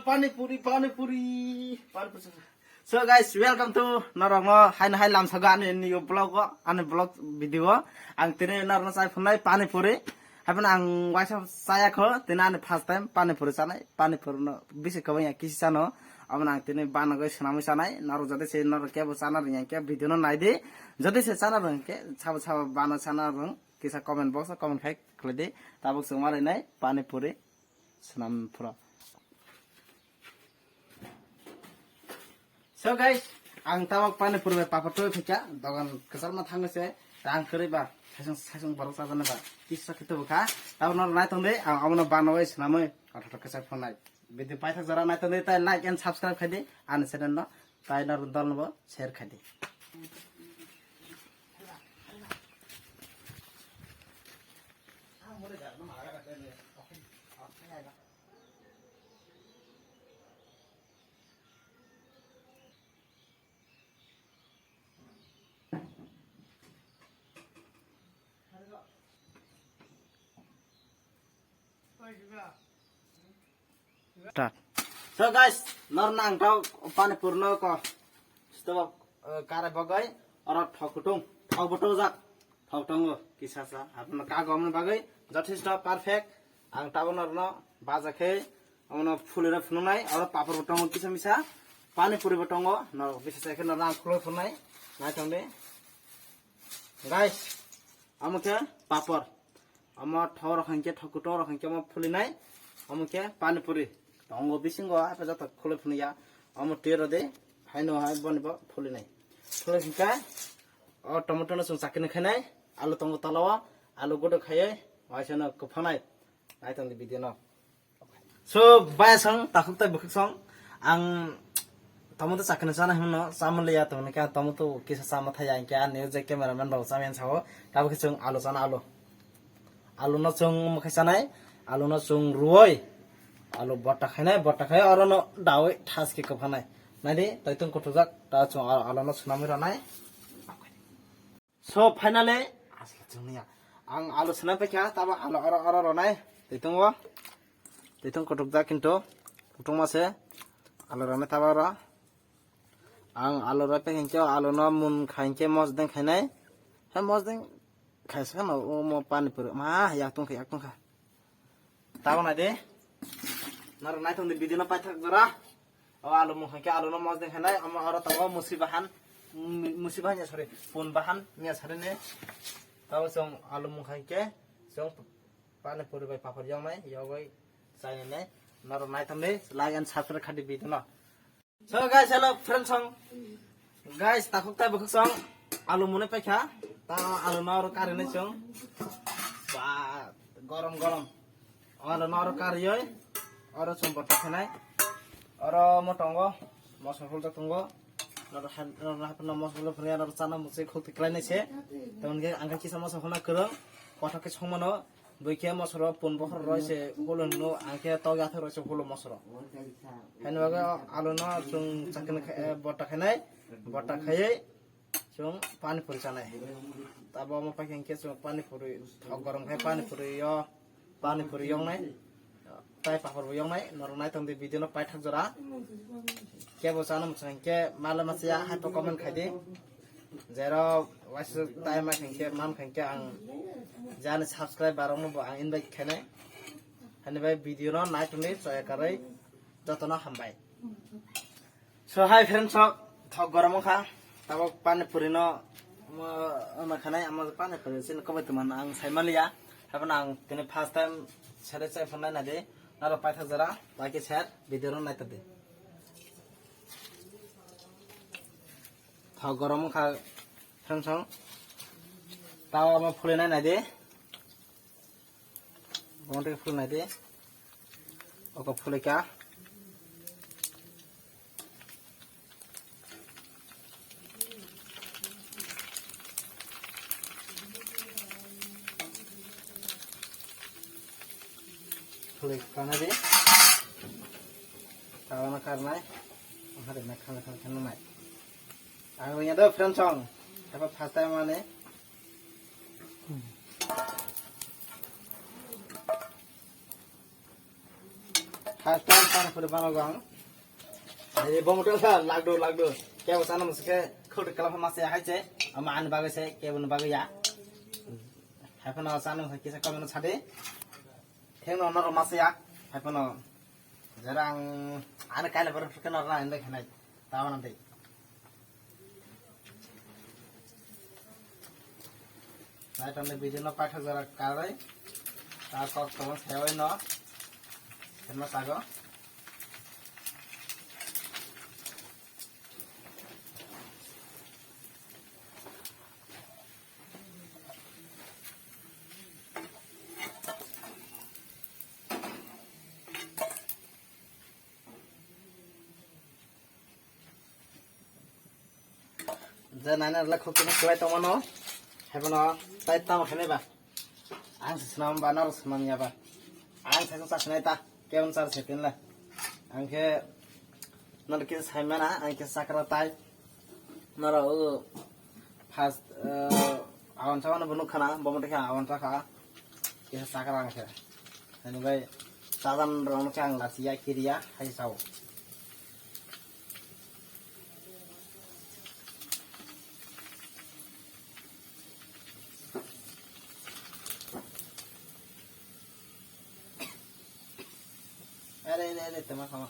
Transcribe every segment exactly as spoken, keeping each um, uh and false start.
Pani puri, pani puri, pani puri. So guys, welcome to norokno haino hai lamsago ani new vlog o, ani vlog video o. Ang tini norokno chai phunai pani puri. Haibano ang waisa chaya kho, tini ani first time pani puri chanai. Pani puri no bisi kwbangya kisi chano. Abono ang tini banogoi swnamwi chanai. Norok jodi se norok kebo chana rwngya khe video no naidi. Jodi se chana rwngkhe sabo sabo bano chana rwng kisa comment box o comment khai khlaidi. Tabuk chwng malainai pani puri. Swnam phuro. So guys, ang tabok pani puri bai papor twi phaikha, dogan kwchar ma thangwi se rang kwrwi ba, saisung saisung borok chajana ba, kisa khe tubu kha. Tabok no nai tong di, ang abono banwi swnamwi kothotok kwchar phunai. Video paithak jora nai tong di, tai like and subscribe khai di ani channel no, tai norok dol no bo share khai di. Start. So guys, norna ang tau pani puri no ko. Stop, eh, kare bagwi oro thok kutung, thok bo tojak, thok tongo kisa sa. Apno kagomni bagwi jothesto perfect. Ang tabo norno baja khe, omono phulira phunuknai, oro papor bo tongo kisa misa, pani puri bo tongo, no bisa sa khe norno ang khuloi phunuknai, naithok di. Guys, amo khe papor. Omo thok rok hinkhe, thok kutung rok hinkhe omo phulinai. Omo khe pani puri. Tongo bisingo, ape joto khuloi phunukya. Omo twi rw di, haino hai boni bo phulinai. Khuloi hinkhe, o tomato no chwng chakini khainai. Alu tongo tola o, alu godo khaiwi, waisa no kwphanai. Naitong di video no. So, bayasong, takhuk tai bukhuk song, ang tomato chakni chana himno, chamaliya tongni khe tomato kisa chama thaya, hinkhe ani je cameraman rok chamani sao, tabuk khe chwng alu chana alu. Alu no chwng mokhe chanai, alu no chwng ruoi, alu botta khainai, botta khai oro no dawi thaski kwphanai. Naidi, toitong kuthujak, ta chwng alu no swnamwi ronai. So, finally, asla chwngniya. Ang alu swnam paikha, tabo alu oro, oro ronai. Twitongo. Twitong kotok jak kinto. Kotokma se. Alu ronai tabo oro. Ang alu rai paikha hinkhe, alu no mun khainke mosdeng khainai. He mosdeng khaisa no, o mo pani puri. Ma, yak tongkha, yak tongkha. Tabo nai de. Naro naithok ni video no paithak jora. O alu mung khankhe alu no mosdeng khainai. Omo oro tongo musi bahan. Mu-, musi bahan ya, sorry. Pun bahan ya, sorry ne. Tabo chwng alu mung khankhe chwng pani puri bai papor yoknai, yogoi chainai. Naro naithok ni like and subscribe khadi video no. So guys, hello friends song. Guys, takhuk tai bukhuk song. Alu mune paikha. Ta alu no oro karinai chwng. Ba, gorom gorom. Alu no oro karioi. Oro chwng botta khainai. Oro mo tongo. Mosla phul ta tongo. Noro han, noro hapna mosla phul ya, noro chana musi khuk tiklai nai se. Tongge angka kisa mosla phul na kwrwng. Kothok khe songmano. Bwikhe mosoro pun bokhor roi se hulo hino, ang khe tok yathok roi se hulo mosoro. Haino bagwi alu no chwng chakni khai, eh, botta khainai, botta khaiwi chwng pani puri chanai. Tabo omo paikha hinkhe chwng pani puri, thok gorom khai pani puri yo, pani puri yoknai, tai papor bo yoknai, norok naithok di video no paithak jora. Kebo chana muchung hinkhe mala masiya hai po comment khai di. Jero waisa time ma khankhe, man khankhe ang jani subscriber rokno bo ang invite khainai. Hani bai video no nai tongni choya karwi jotono hambai. So hi friends, sok thok gorom wngkha. Tabok pani puri no mo, ma khanai, amo pani puri sin kobai tongmani ang sai manliya. Haibano ang tini first time sere chai phunai nai di. Naro paithak jora, like share, video no nai tadi. Thok gorom wngkha, friends song. Tao omo phulwi nai nai di. Omo tei phulwi nai di. Oko phulwi kha. Phulwi kha nai di. Tao no karnai. Omo de na khana khana khana nai. Ang wngya do friends song. Abo first time mane. First time pani puri bano gang. Ini bomo to sa lagdo lagdo. Kebo sana muske khode kala masa ya haiche. Ama ani bagwi se kebo ni bagwi ya. Haiphano sana muske kisa kami no sade. Thengno noro masa ya. Haiphano jarang ani kaila bar phikno ra ende khanai. Tawana dei. Nai tongni video no paithak jora karwi. Ta kok tongma saiwi no. Khenma sago. Je nai nai le khuk tini kwlai tongmano. Haibono tai tamo khenai ba. Ang se swnam ba noro swnam ya ba. Ang se sa sinai ta. Kebon sar se tin le. Ang khe noro kisa sai mana, ang kisa sakra tai. Noro o first, eh, awan chawan bo nukha na, bo mothe khe awan chakha. Kisa sakra ang khe. Ani bai chadan rong khe ang lasi ya kiriya hai sao. Are, are, are, tama, tama.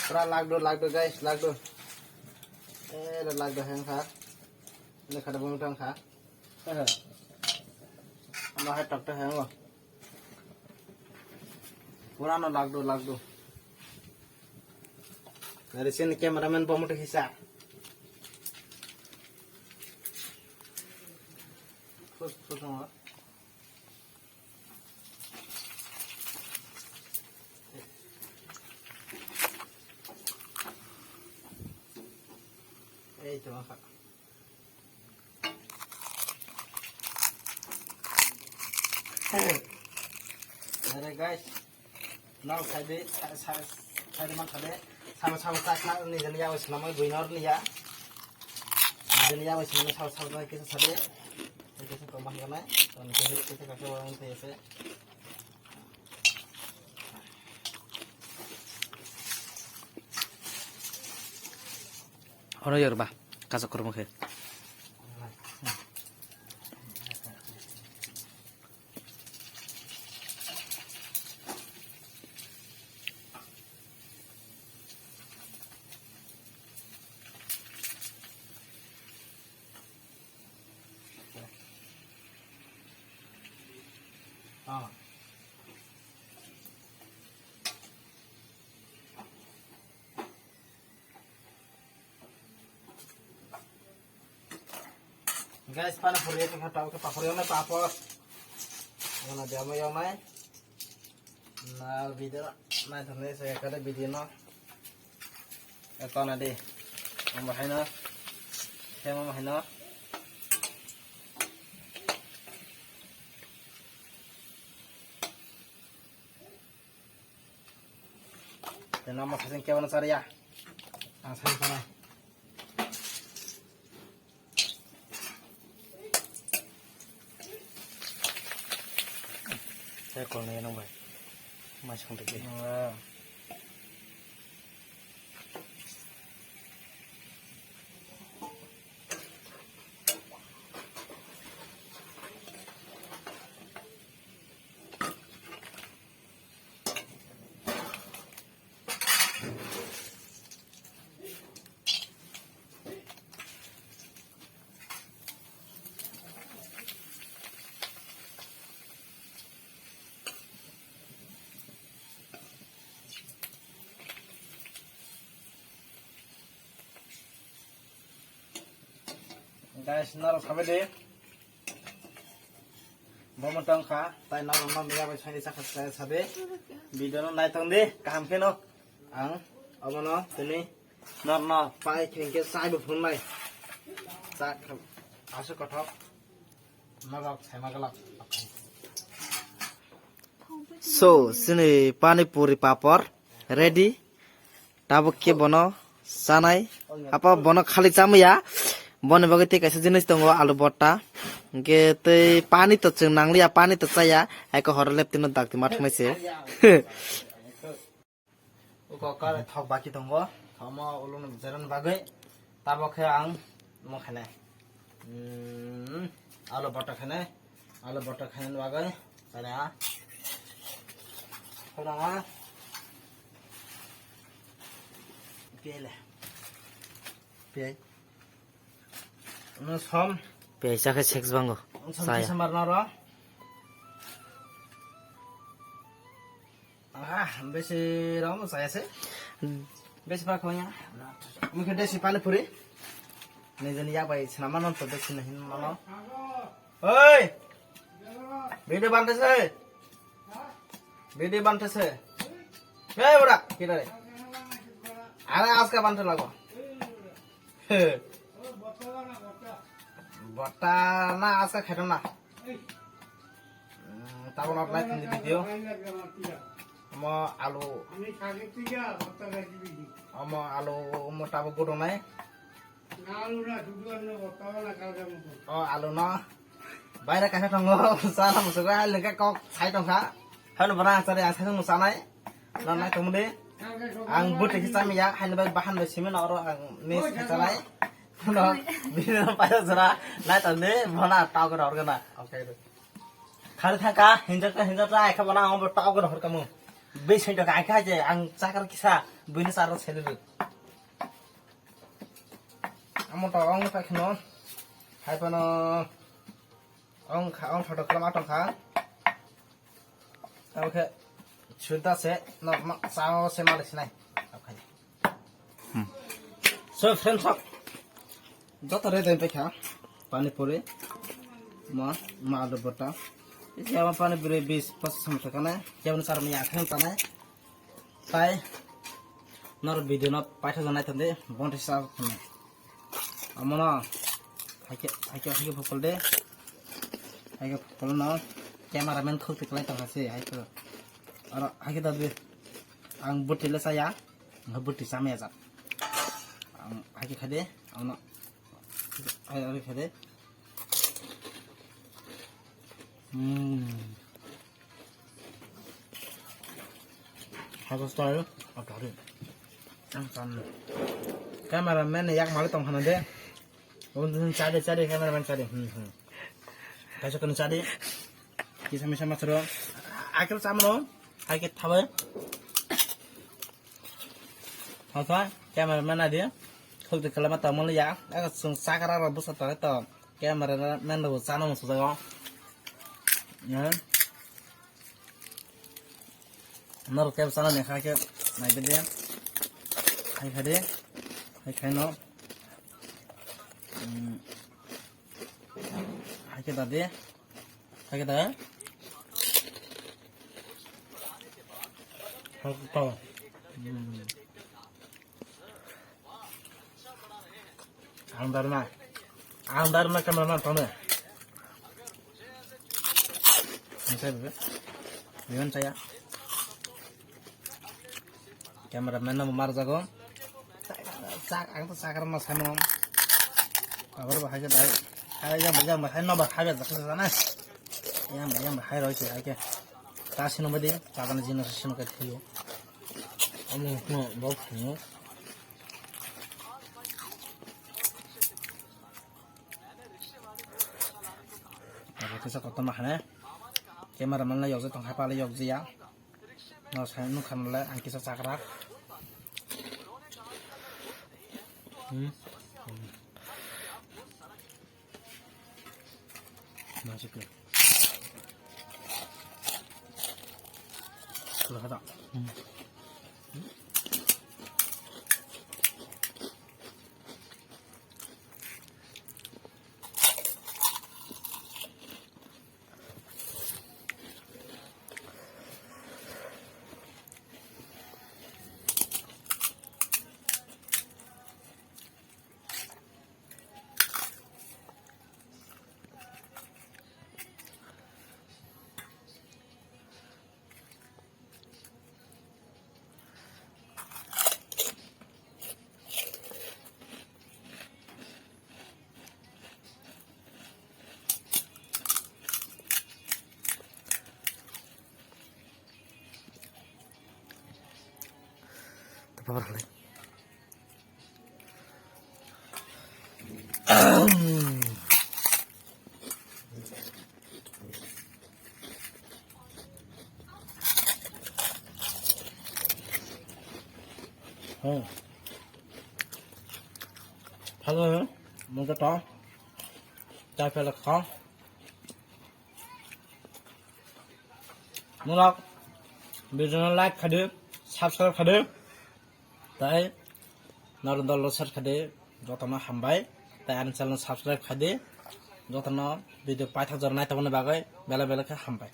Pura lagdo, lagdo, guys, lagdo. Eh, lagdo heng kha. Ini kada bung tang kha. Eh. Ama hai tok tok heng lo. Pura no lagdo, lagdo. Dari sini cameraman bawa motor hisa. Terus, terus no. Ei, tama kha. Are guys, nang sai de, sai, sai, sai de man sai de, sama sama tak na ni jani ya wis nama buinor ni ya. Ni jani ya wis nama sama sama tak kisa sai de. Kisa kau mah kana, dan kisa kisa kau orang tu ya se. Hono yor ba, kasak kormo khe. Ah. Guys, pani puri itu kata ke papor yang apa apa. Mana dia mau yang naik? Na video naik terus saya kata video no. Eto na di. Ang bahai no. Saya mau bahai no. Tena mo sasing kebana sariya. Ang sai para. Saya kol nai nang bai. Mai sang teki. Guys, norok sabai di. Bomo tong kha, tai norok no miya bai sani chakha sa sabai. Video no nai tong di, kaham khe no. Ang obono tini norok no pai khengke sai bo phunai. Chak asu kothok. Norok sai ma galak. So, sini pani puri papor ready. Tabuk khe bono chanai. Apa bono khali chamaya. Boni bagwi tei kaisa jinis tongo, alu botta. Hwnkhe tei pani to chwng nangliya, pani to chaya. Haikhe horo leptino dakti ma thangnaise. Uko kare thok baki tongo. Thokma ulo no jerani bagwi. Tabuk khe ang mo khainai. Hmm, alu botta khainai. Alu botta khainani bagwi. Chale ha. Khulama. Pele. Piyai. Ano som. Piyai chakhe sex bango. Som chaya. Kisa marna ro. Ah, besi rom chaya se. Hmm. Besi pa khoya. Mui khe desi pani puri. Nijeni yak bai swnam mano to desi nahin mano. Oi! Video bante se. Video bante se. Hei, bura, kita deh. Ada aska bante lago. He. Bota na aska khaito na. Hmm, tabuk not like in the video. Omo alu. Omo alu, omo tabuk gudung nai. O alu no. Baire kaisa tongo, sana musugo, ai lengka kok sai tongkha. Hano bara ang chari, ang sai tong musanai. Nang nai tongmani. Ang bwtwi khe chamiya, haino bai bahan bai simi na oro ang miss khe chanai. No, bini no paisa jora, nai tongni, bona tau gana organa. Okay. Khali thangka, hinjakta, hinjakta, ai kha bona ang bo tau gana horkamu. Bai sai tongkha, ai kha je, ang chakar kisa, bini charo seliru. Amo to ong ta kheno. Hai pano ong kha, ong photo klam atong kha. Abo khe suda se no ma sao se malik sinai. Abo khe. Hmm. So friends, joto ready pai kha. Pani puri. Ma, ma alu bota. Isi ama pani puri bis pas sam thakana. Jabon sar mi akhan tanai. Tai norok video no paithago naithok di, bonti sa thani. Amono haikhe, haikhe, haikhe phokol de. Haikhe phokol no cameraman khok tiklai tongkha se, haikhe. Aro haikhe da di. Ang bwtwi le chaya, ang bwtwi chamaya jak. Ang haikhe kha de, ano, hai, hai kha de. Hmm. Hago style, atari. Ang san. Cameraman ni yak mali tong hana de. Aboni chade, chade, cameraman chade. Hmm, hmm. Kaisa kono chade. Kisa misa masro. Akhir samno. Hai ke thabai. Hasa, cameraman adi. Khok de kalama tamol ya. Aga sung sakara ra busa tare to. Cameraman ro chana musu jago. Ya. Norok kebo chana ni kha khe nai bede. Hai kha de. Hai khai no. Hmm. Hai khe da de. Hai khe da. Hai khe da. Hmm. Ang darna. Ang darna cameraman tone. Ang sai bebe. Biman saya. Cameraman no mar jago. Chak, ang to chakra ma sano. Abar bahai jai. Hai jang jang bahai no bahai jang jang na. Yang yang bahai roi se hai ke. Ta sino bade, ta dan jino sino ka thiyo. Amo no bok sino. Abo kisa kotor ma hane. Camera man la yokje tong hapa la yokje ya. No sai nukha no le ang kisa chakra. Hmm. Masuk ke. Sudah ada. Hmm. Hmm. Hello, mungkin to. Chai pelak kha. Mulak, video no like khadi, subscribe khadi. Tai norok dol share khadi, jotono hambai. Tai ani channel subscribe khadi, jotono video paithak jora nai tongmani bagwi bela bela khe hambai.